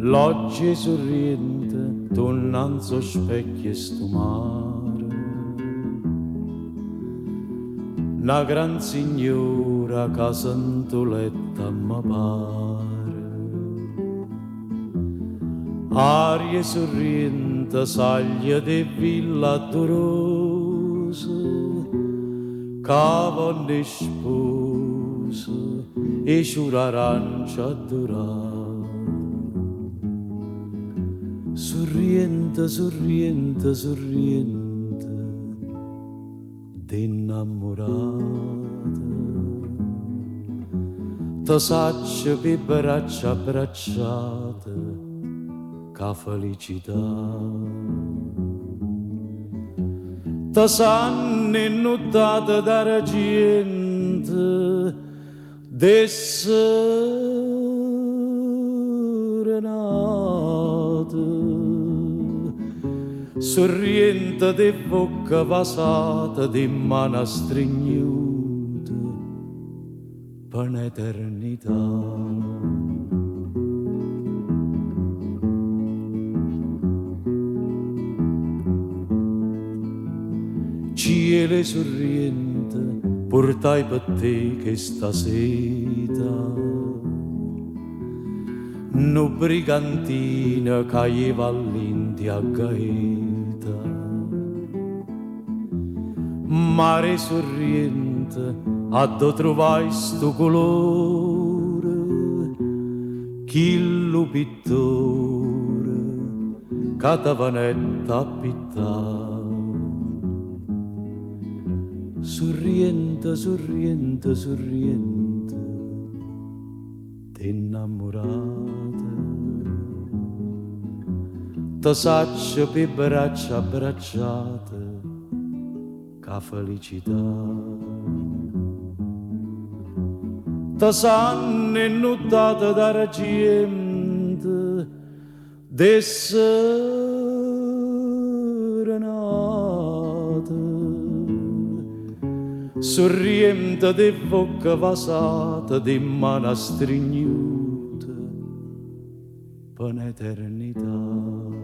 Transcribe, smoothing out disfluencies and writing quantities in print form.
Logge 'e Surriento, tu 'nnanz' 'o specchio 'e 'stu mare. Na gran signora ca sent' 'o letto me pare. Aria 'e Surriento saglie d' 'e ville addurose ca vonno 'e spuse 'e ciure 'arancio addurate. Surriento, Surriento, Surriento d' 'e 'nnammurate. Te saccio p' 'e braccia abbracciate cu 'a felicità. Te sanno 'e nuttate d'argiento d' 'e sserenate. Surriento d' 'e vocche vasate, d' 'e mmane astrignute pe' n'eternità. Cielo 'e Surriento purtaje pe' te chesta seta nu brigantino ca jeva all'India a Gaeta. Mare 'e Surriento addò truvaje 'stu culore chillu pittore ca te venette a pittà. Surriento, Surriento, Surriento d' 'e 'nnammurate. Te saccio p' 'e braccia abbracciate cu 'a felicità. Te sanno 'e nuttate d'argiento d' 'e sserenate. Surriento d' 'e vocche vasate, d' 'e mmane astrignute pe' n'eternità.